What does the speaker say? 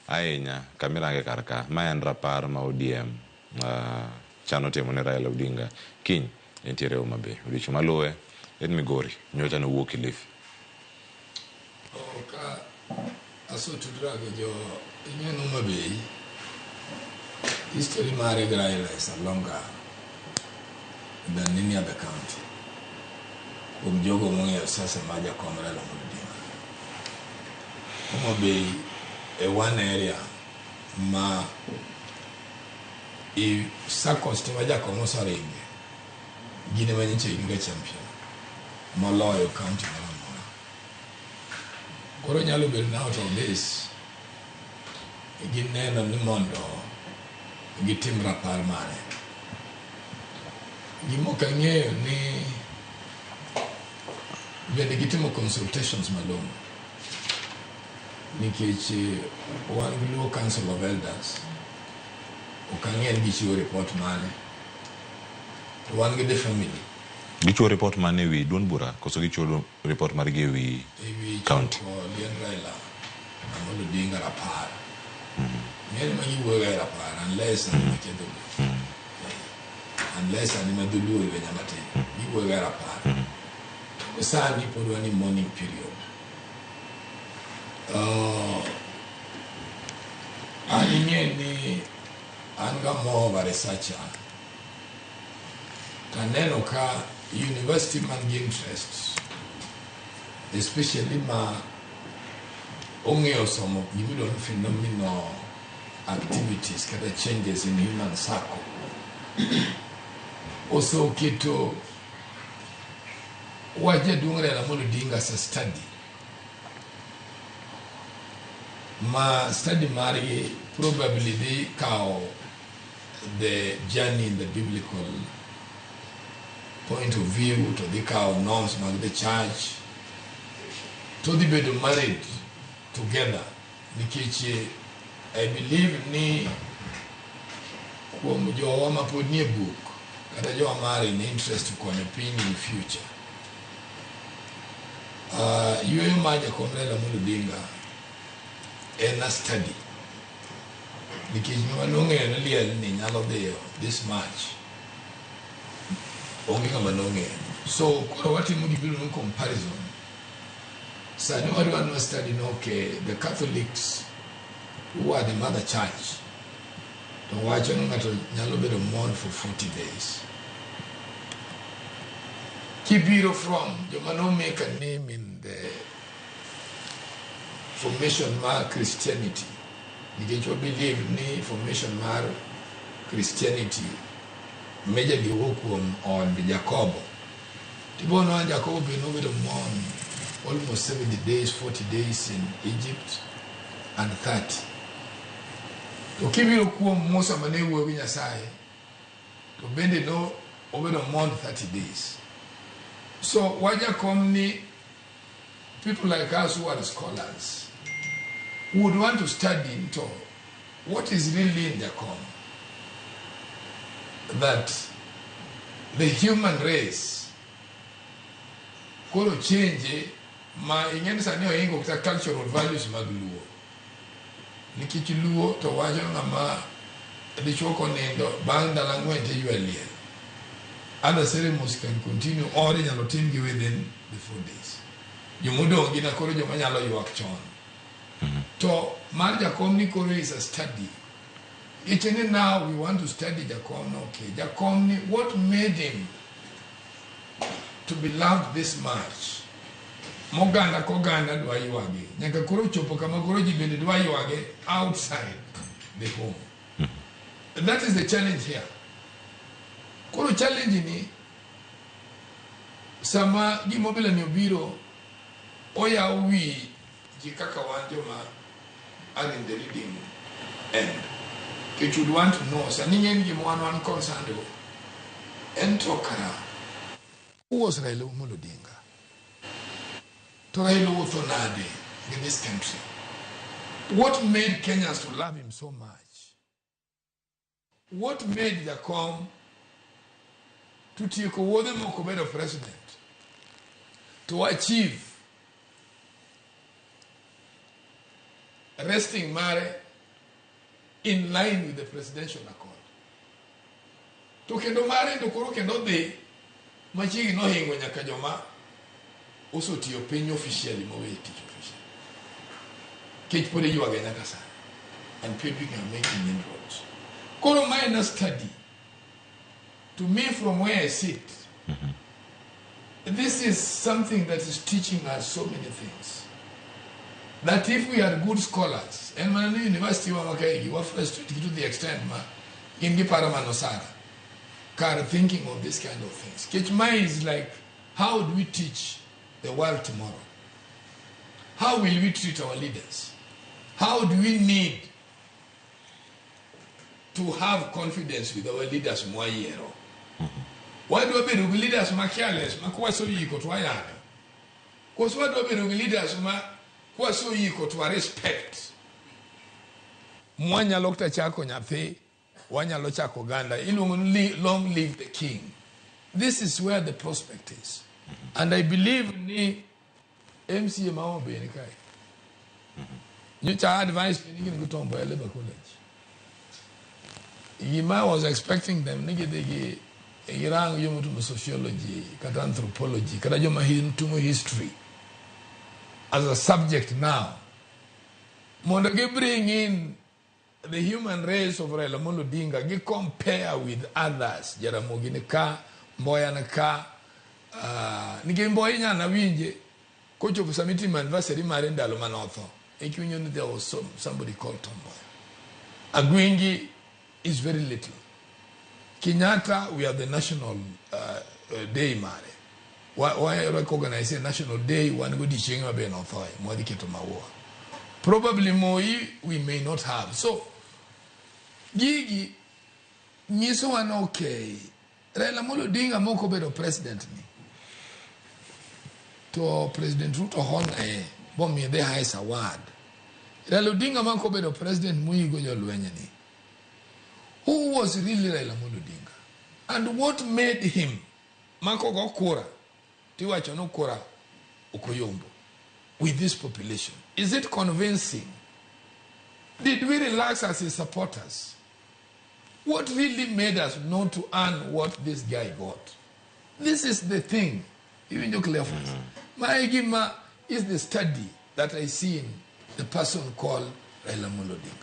Ahinya kamirange kar ka, ma en rapar ma ODM chano timo ne Raila Odinga kiny entiere Homa Bay. Odiochieng' maluwe en Migori, nyocha nowuok Kilifi. Ka asetudra gi jo ing'e ni Homa Bay history mare gi Raila is a longer than any other county kuom jogo mong'eyo siasa mar jakom Raila Amolo Odinga. Homa Bay e one area ma i circles te ma jakom oseringe gin ema nyocha gin ga champion moloyo county moro amora. Koro nyalo bedo ni out of this gineno ni mondo gitim rapar mare. Gima ok ang'eyo ni bende gitimo consultations malong'o nikech wan gi Luo Council of Elders ok ang'e ni gichiwo report mane to wan gi the family. Gichiwo report mane ewi duond bura koso gichiwo report margi ewi ewi county? Choko liend Raila Amolo Odinga rapar. Ng'eny ma giwuoyo e rapar unless an ema kia dholuo. Unless an ema dholuo oywenya matin. Giwuoyo e rapar. To sani pod wan e mourning period. An ing'e ni an ga more of a researcher. Taneno ka university man gi interest especially ma ong'eyo somo gimiluongo ni phenomenal activities kata changes in human circle oseketo wach jaduong' Raila Amolo Odinga as a study ma study margi probably dhi kawo the journey in the biblical point of view to dhi kawo norms mag the church to dhi bedo married together nikech I believe ni kuom jowa ma pod nie book kata jowa mar in interest konyo piny in future yueyo mar jakom Raila Amolo Odinga en a study nikech ng'ama nong'eyo ni liel ni nyalo dhiyo this much onge ng'ama nong'eyo so koro watimo gimiluongo ni comparison sani wadwa ni study no okay the Catholics who are the mother church to wacho ni ng'ato nyalo bedo mourn for 40 days kibiro from joma no make a name in the formation mar Christianity nikech wa believe ni formation mar Christianity majorly wuok kuom od Jakobo tibono Jakobo be nobedo mourn almost 70 days 40 days in Egypt and 30 to kibiro kuom Musa mane wuoyo gi Nyasaye to bende no obedo mourn 30 days so wajakom ni people like us who are scholars would want to study into what is really in Jakom that the human race koro change ma ing'e sani ohingo kata cultural values mag Luo nikech Luo to wacho ng'ama dichuo konindo bang' ndalo ang'wen to iywa liel other ceremonies can continue or inyalo timgi within the 4 days jomodong' gin koro joma nyalo ywak chon to mar jakom ni koro is a study Icheni now we want to study Jakom no okay Jakom ni what made him to be loved this much moganda koganda dwa ywage nyaka koro chopo kama koro ji bende dwa ywage outside the home and that is the challenge here koro challenge ni sama gimobila ni obiro oyawo wi ji kaka wan joma are in the reading end nikech would want to know sani ng'eny gima wan concerned go en to kara who was Raila Amolo Odinga to Raila owuotho nade in this country what made Kenyans to love him so much what made Jakom to tieko wuodhe moko bedo president to achieve resting mare in line with the presidential accord. To kendo mare to koro kendo dhi machiegni nohingo nyaka joma osetiyo piny officially mowe tich officially. Kech pod iywage nyaka sani. And people are making inroads. Koro mae na study. To me, from where I sit, this is something that is teaching us so many things. That if we are good scholars, and mana ni university wa makaegi, wa frustrated to the extent ma gin giparo mano sara, kar thinking of this kind of things. Kech mae is like, how do we teach the world tomorrow? How will we treat our leaders? How do we need to have confidence with our leaders mwayiero? Wadwa bedo gi leaders ma careless, ma kwasoyiko to wayanyo. Koso wadwa bedo gi leaders ma kwasoyiko to wa respect. Mwanyalo kata chako nyathi, wanyalo chako oganda. Iluongo ni long live the king. This is where the prospect is. And I believe ni MCA ma Homa Bay ni kae. Nyocha advice ni gin go Tom Mboya Labour College. Gima I was expecting them ni gidhi gi girang joma timo sociology kata anthropology kata joma timo history as a subject now mondo gi bring in the human race of Raila Amolo Odinga gi compare with others. Jaramogi ni ka, Mboya ni ka, nikech Mboya inyalo winje kochopo sama itimo anniversary mare ndalo manotho ekiwinjo ni there was somebody called Tom Mboya. Agwingi is very little. Kenyatta, we have the national day mare. Wa recognize a national day wan godiochieng' ma be nothoe mwadhi keto maua. Probably Moi we may not have. So gigi nyisowa ni okay, Raila Amolo Odinga mok obedo president ni to President Ruto honour bomiye the highest award. Raila Odinga mok obedo president moyigo jolweny ni. Who was really Raila Amolo Odinga? And what made him makogo kura tiwacho ni kura ok oyombo with this population? Is it convincing? Did we relax as his supporters? What really made us not to earn what this guy got? This is the thing. Even Cleophas. My gima is the study that I see in the person called Raila Amolo Odinga.